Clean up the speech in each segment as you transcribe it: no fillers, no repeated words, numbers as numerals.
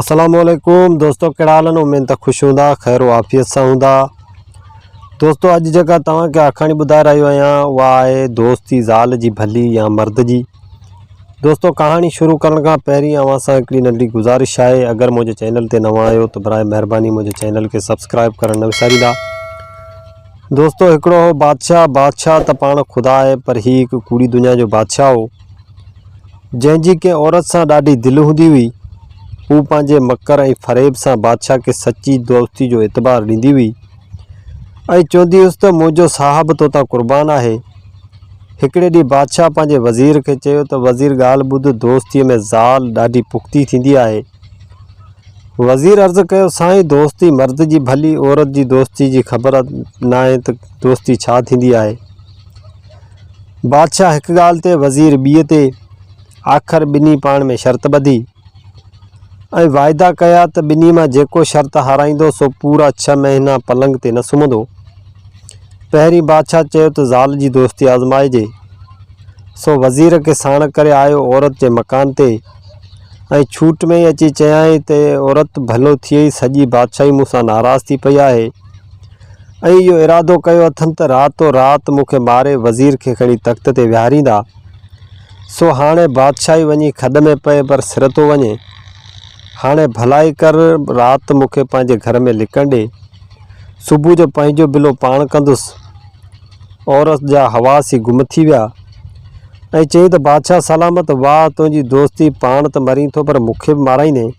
السلام عليڪم دوستو ڪهڙا حال آهن اميد ته خوش هوندا خير و عافيت سان هوندا دوستو اڄ جيڪا توهان کي آکاڻي ٻڌائي رهيو آهيان اها آهي دوستي زال جي ڀلي يا مرد جي دوستو ڪهاڻي شروع ڪرڻ کان پهرين اوهان سان هڪڙي ننڍي گذارش آهي اگر منهنجي چينل تي نوان آهيو ته برائي مهرباني منهنجي چينل کي سبسڪرائب ڪرڻ نه وساريندا دوستو هڪڙو هو بادشاهه بادشاهه ته پاڻ خدا آهي پر هي هڪ ڪوڙي دنيا جو بادشاهه هو جنهن جي ڪنهن عورت سان ڏاڍي دل هوندي هئي. هوء پنهنجي مڪر ۽ فريب سان بادشاهه کي سچي دوستي جو اعتبار ڏيندي هئي ۽ چوندي هيس ته منهنجو ساهه به توتان قربان آهي. هڪڙي ڏينهن بادشاهه پنهنجي وزير کي چيو ته وزير ڳالهه ٻڌ دوستيء ۾ زال ڏاڍي پختي ٿيندي آهي. وزير عرض ڪيو سائين دوستي مرد جي ڀلي عورت جي دوستي جي خبر ناهي ته دوستي ڇا ٿيندي آهي. بادشاهه هڪ ڳالهه تي وزير ٻيء تي، آخر ٻنهي پاڻ ۾ شرط ٻڌي ۽ واعدا ڪيا ته ٻنهي مان جيڪو شرط هارائيندو سو پورا ڇهه مهينا پلنگ تي نه سمهندو. پهرين بادشاهه چيو ته زال جي دوستي آزمائجي. سو وزير کي ساڻ ڪري آيو عورت جي مڪان تي ۽ ڇوٽ ۾ ئي اچي چيائين ته اي عورت ڀلو ٿئي سڄي بادشاهي مون سان ناراض ٿي پئي آهي. ۽ اهو ارادو ڪيو اٿن ته راتو رات مون کي ماري وزير کي کڻي تخت تي ويهاريندا. سو هاڻي بادشاهي وڃي کڏ ۾ پئي پر سر ٿو وڃي. هاڻي ڀلائي ڪر رات مون کي پنهنجي گهر ۾ لڪڻ ڏي. صبح جو پنهنجو بلو پاڻ ڪندس. عورت جا حواس ئي گم ٿي ويا ۽ چيائين ته بادشاهه سلامت واهه تنهنجي دوستي پاڻ ته مرين ٿو پر مون کي به مارائيندين.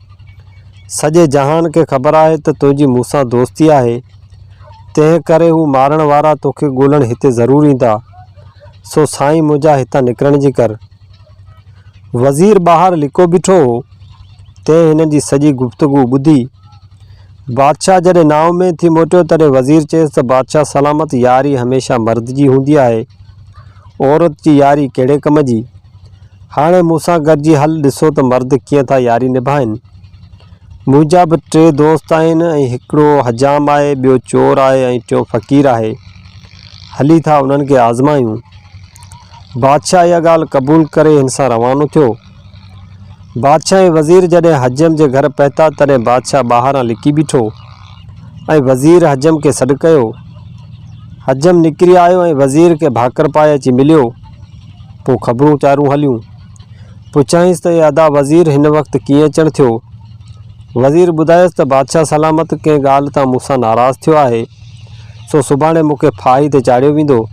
سڄي جهان کي خبر آهي ته تنهنجي مون سان دوستي آهي، تنهن ڪري هو مارڻ وارا توکي ڳولڻ هتي ضرور ايندا، سو سائين منهنجا هتان نڪرڻ جي ڪر. وزير ٻاهر لڪو بيٺو هو، تنهن هنن جي سڄي گفتگو ٻڌي. بادشاهه جڏهن نااميد ٿي موٽيو، تڏهن وزير چيس ته بادشاهه سلامت ياري هميشه مرد جي هوندي آهي، عورت جي ياري ڪهڙي ڪم جي؟ هاڻي مون سان گڏجي هل ڏسو ته مرد ڪيئن ٿا ياري نڀائين. منهنجا به ٽي دوست آهن ۽ هڪڙو حجام آهي، ٻيو چور آهي ۽ ٽيون فقير آهي. هلي ٿا انهن کي آزمايون. بادشاهه اها ڳالهه قبول ڪري هن سان روانو ٿيو. بادشاهه ۽ وزير جڏهن حجم جي گهر پهتا تڏهن بادشاهه ٻاهران لڪي بيٺو ۽ وزير حجم کي سڏ ڪيو. حجم نڪري آيو ۽ وزير کي ڀاڪر پائي اچي مليو. پوء خبرون چارون هليون. پڇيائينس ته اي ادا وزير هن وقت ڪيئن اچڻ ٿيو؟ وزير ٻڌايس ته بادشاهه سلامت ڪنهن ڳالهه تان مون سان ناراض ٿيو آهي، سو سڀاڻي مون کي ڦاهي تي چاڙهيو ويندو.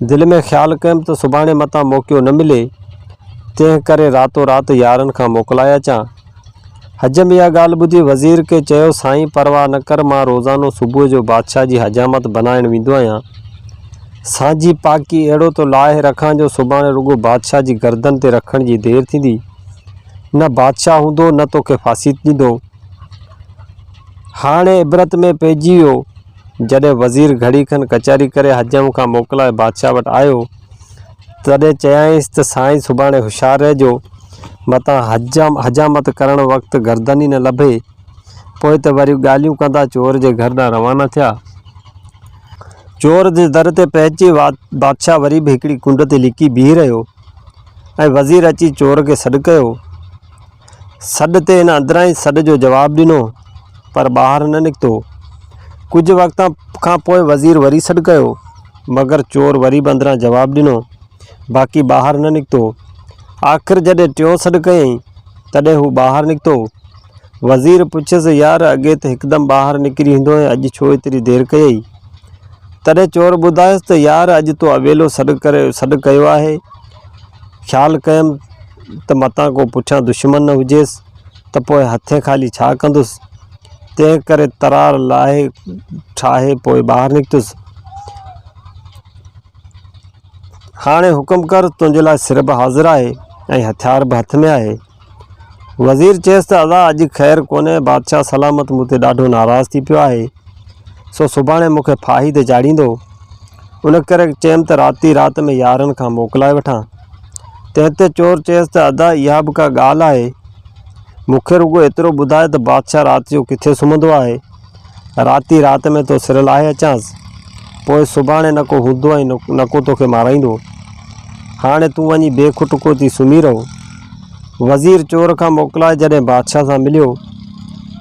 دل ۾ خيال ڪيم ته سڀاڻي متان موقعو نه ملي، تنهن ڪري راتو رات يارن کان موڪلائي اچان. حجم اها ڳالهه ٻڌي وزير کي چيو، سائين پرواهه نه ڪر، مان روزانو صبح جو بادشاهه جي حجامت بنائڻ ويندو آهيان. سانجهي پاڪي اهڙو ٿو لاهي رکان جو سڀاڻي رڳو بادشاهه جي گردن تي رکڻ جي دير ٿيندي. نه بادشاهه هوندو نه توکي ڦاسي ڏيندو. هاڻي عبرت ۾ پئجي ويو. جڏهن وزير گهڙي کن ڪچهري ڪري حجام کان موڪلائي بادشاهه وٽ آيو، تڏهن چيائينس ته سائين سڀاڻي هوشيار رهجو، متان حجامت ڪرڻ وقت گردن ئي نه لڀي. پوء ته وري ڳالهيون ڪندا چور جي گهر ڏانهن روانا ٿيا. چور جي در تي پهچي بادشاهه وري به هڪڙي ڪنڊ تي لڪي بيهي رهيو ۽ وزير اچي چور کي سڏ ڪيو. سڏ تي هن اندران ئي سڏ جو جواب ڏنو، پر ٻاهر نه نڪتو. ڪجهه وقت کان پوء وزير وري سڏ ڪيو، مگر چور وري به اندران جواب ڏنو، باقي ٻاهر نه نڪتو. آخر جڏهن ٽيون سڏ ڪيائين، تڏهن هو ٻاهر نڪتو. وزير پڇيس، يار، اڳي ته هڪدم ٻاهر نڪري ايندو هئين، اڄ ڇو ايتري دير ڪيئي؟ تڏهن چور ٻڌايس ته، يار، اڄ تو اويلو سڏ ڪري سڏ ڪيو آهي. خيال ڪيم ته متان ڪو پٺيان دشمن نه هجيس ته پوء هٿين خالي ڇا ڪندس؟ تنهن ڪري ترار لاهي ٺاهي پوء ٻاهر نڪتس. هاڻي حڪم ڪر، تنهنجي لاء سر به حاضر آهي ۽ هٿيار به هٿ ۾ آهي. وزير چيس ته ادا اڄ خير ڪونهي، بادشاهه سلامت مون تي ڏاڍو ناراض ٿي پيو آهي، سو سڀاڻي مون کي ڦاهي تي چاڙهيندو. ان ڪري چيم ته راتي رات ۾ يارن کان موڪلائي وٺان. تنهن تي چور چيس ته ادا اها به ڪا ڳالهه آهي؟ مون کي رڳو ايترو ٻڌاء ته بادشاهه رات جو ڪٿي سمهندو آهي؟ راتي رات ۾ تو سر لاهي اچانس. پوء سڀاڻي نه ڪو هوندو ۽ نه ڪو توکي مارائيندو. هاڻي تون وڃي بي کٽڪو ٿي سمهي رهه. وزير چور کان موڪلائي جڏهن بادشاهه سان مليو،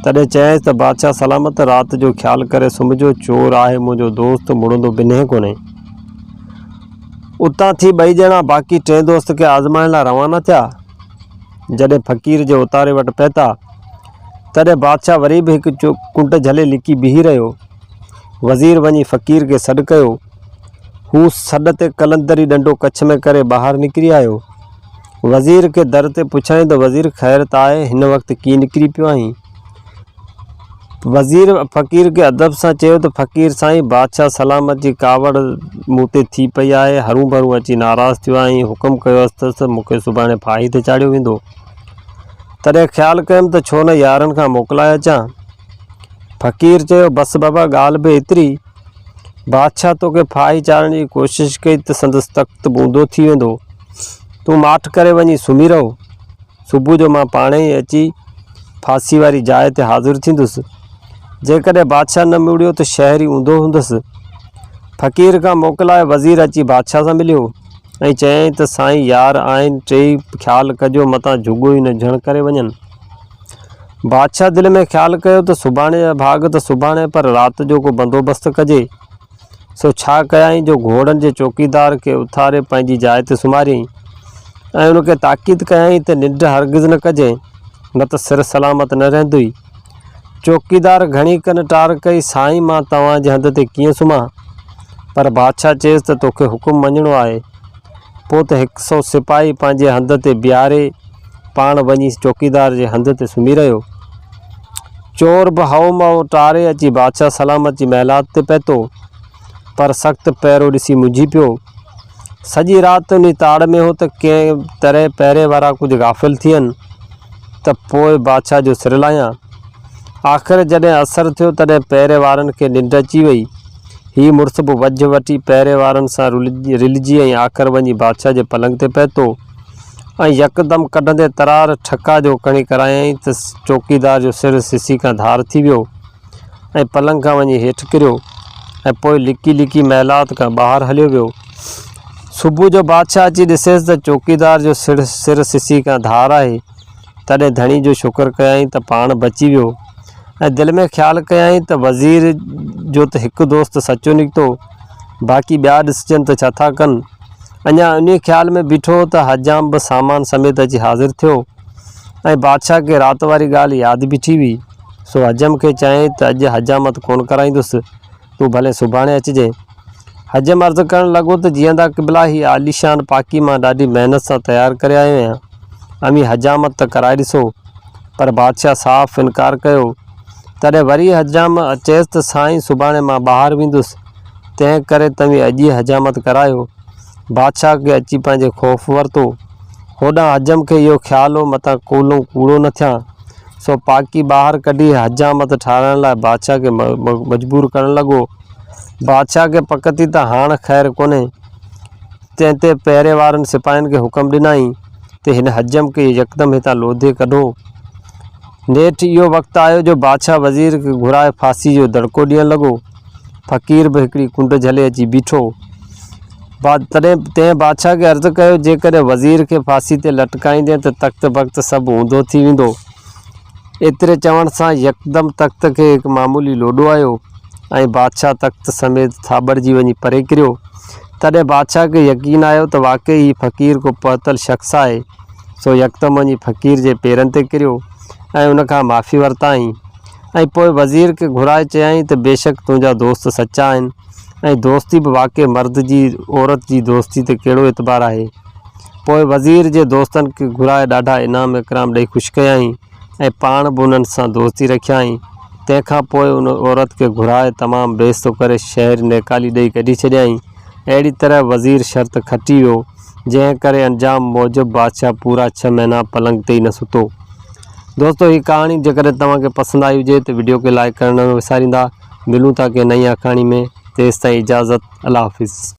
تڏهن چيائينس ته بادشاهه سلامت، رات جو خيال ڪري سمهجو، چور آهي منهنجو دوست، مڙندو بنهه ڪونهي. اتان ٿي ٻئي ڄڻا باقي ٽئين دوست کي آزمائڻ لاء روانا ٿيا. جڏهن فقير جي اوتاري وٽ پهتا، تڏهن بادشاهه وري به هڪ ڪنڊ جهلي لڪي بيهي رهيو. وزير وڃي فقير کي سڏ ڪيو. هو سڏ تي قلندري ڏنڊو ڪڇ ۾ ڪري ٻاهر نڪري آيو. وزير کي در تي پڇيائين ته وزير خير ته آهي، هن وقت ڪيئن نڪري پيو آهين؟ وزير فقير کي ادب سان چيو ته فقير سائين، بادشاهه سلامت جي ڪاوڙ مون تي ٿي پئي آهي، هرون ڀرون اچي ناراض ٿيو آهين، حڪم ڪيو اٿس ته مون کي سڀاڻي ڦاهي تي چاڙهيو ويندو. تڏهن خيال ڪيم ته ڇو نه يارن کان موڪلائي اچان. فقير چيو، بس بابا ڳالهه به ايتري. بادشاهه توکي ڦاهي چاڙهڻ جي ڪوشش ڪئي ته سندس تخت به اونڌو ٿي ويندو. تون ماٺ ڪري وڃي سمهي رهو. صبح جو مان پاڻهي ئي اچي ڦاسي واري جاء تي حاضر ٿيندس. جيڪڏهن بادشاهه نه مڙيو ته شهر ئي اونڌو هوندس. فقير کان موڪلائي وزير اچي بادشاهه سان مليو ۽ چيائين ته سائين يار آهن ٽيئي خيال ڪجو متان جهڳو ئي نه جهڻ ڪري وڃن. بادشاهه دل ۾ خيال ڪيو ته سڀاڻي جا ڀاڳ ته سڀاڻي پر رات جو ڪو بندوبست ڪجي. سو ڇا ڪيائين جو گهوڙن جي چوڪيدار کي اٿاري پنهنجي جاء تي سمهاريائين ۽ ان کي تاڪيد ڪيائين ته ننڊ هرگز نه ڪجين نه ته سر سلامت نه رهندوئي. چوڪيدار گهڻي ڪن ٽار ڪئي، سائين مان توهان جي هنڌ تي ڪيئن سمهان؟ پر بادشاهه چيس ته توکي حڪم مڃڻو آهي. پوء ته هڪ سئو سپاهي پنهنجي هنڌ تي بيهاري پاڻ وڃي چوڪيدار جي هنڌ تي سمهي رهيو. چور به هئو مئو ٽاري اچي بادشاهه سلامت جي محلات تي پهتو، پر سخت پهرو ڏسي منجهي پيو. سڄي رات انهي تاڙ ۾ هو ته ڪنهن طرح پهري وارا ڪجهه غافل ٿين ته پوء بادشاهه جو سر لاهيان. آخر جڏهن اسر ٿيو تڏهن پهري وارن کي ننڊ اچي وئي. هي مڙس به وجهه وٺي پهري وارن سان رلجي ۽ آخر وڃي بادشاهه جي پلنگ تي پهتو. ۽ يڪدم ڪڍندي ترار ٺڪا جو کڻي ڪرايائين ته چوڪيدار جو سر سسي کان ڌار ٿي ويو ۽ پلنگ کان وڃي هيٺ ڪريو ۽ پوء لڪي لڪي محلات کان ٻاهر هليو ويو. صبح جو بادشاهه اچي ڏسيس ته چوڪيدار جو سر سر سسي کان ڌار آهي، تڏهن ڌڻي جو شڪر ڪيائين ته پاڻ بچي ويو ۽ دل ۾ خيال ڪيائين ته وزير جو ته هڪ دوست سچو نڪتو، باقي ٻيا ڏسجن ته ڇا ٿا ڪن. اڃا انهيء خيال ۾ بيٺو هو ته حجام به سامان سميت اچي حاضر ٿيو ۽ بادشاهه کي رات واري ڳالهه ياد بيٺي هئي، سو حجم کي چيائين ته اڄ حجامت ڪونه ڪرائيندس، تون ڀلي سڀاڻي اچجين. حجم عرض ڪرڻ لڳو ته جيئندا قبلا هي عاليشان پاڪي مان ڏاڍي محنت سان تيار ڪري آيو آهيان، اوهين حجامت ته ڪرائي ڏسو. پر بادشاهه صاف انڪار ڪيو. تڏهن وري حجام چيس ته سائين سڀاڻي مان ٻاهر ويندس، تنهن ڪري توهين اڄ ئي حجامت ڪرايو. بادشاهه کي اچي پنهنجي خوف ورتو. هوڏانهن حجم کي اهو خيال هو متان ڪولهون ڪوڙو نه ٿيان، سو پاڪي ٻاهر ڪڍي حجامت ٺاهرائڻ لاء بادشاهه کي مجبور ڪرڻ لڳو. بادشاهه کي پڪ ٿي ته هاڻ خير ڪونهي. تنهن تي پهري وارن سپاهين کي حڪم ڏنائين ته هن حجم کي يڪدم هتان لوڌي ڪڍو. نيٺ اهو وقت آيو جو بادشاهه وزير کي گهرائي ڦاسي جو دڙڪو ڏيڻ لڳو. فقير به هڪڙي ڪنڊ جهلي اچي بيٺو. تڏهن تنهن بادشاهه کي عرض ڪيو، جيڪڏهن وزير کي ڦاسي تي لٽڪائيندين ته تخت بخت سڀ اونڌو ٿي ويندو. ايتري چوڻ سان يڪدم تخت کي هڪ معمولي لوڏو آيو ۽ بادشاهه تخت سميت ٿاٻڙجي وڃي پري ڪريو. تڏهن بادشاهه کي يقين آيو ته واقعي هي فقير ڪو پهتل شخص آهي. سو يڪدم وڃي فقير جي پيرن تي ڪريو ۽ ان کان معافي ورتائين ۽ پوء وزير کي گهرائي چيائين ته بيشڪ تنهنجا دوست سچا آهن ۽ دوستي به واقعي مرد جي عورت جي دوستي تي ڪهڙو اعتبار آهي. پوء وزير جي دوستن کي گهرائي ڏاڍا انعام اڪرام ڏئي خوش ڪيائين ۽ پاڻ به انهن سان دوستي رکيائين. تنهن کان پوء ان عورت کي گهرائي تمام بي عزتو ڪري شهر نيڪالي ڏئي ڪڍي ڇڏيائين. اهڙي طرح وزير شرط کٽي ويو. جنهن ڪري انجام موجب بادشاهه پورا ڇهه مهينا پلنگ تي ئي نه ستو. دوستو هي ڪهاڻي جيڪڏهن توهان کي پسند آئي هجي ته وڊيو کي لائيڪ ڪرڻ نه وساريندا. ملون ٿا ڪنهن نئين آکاڻي ۾ تيستائين اجازت الله حافظ.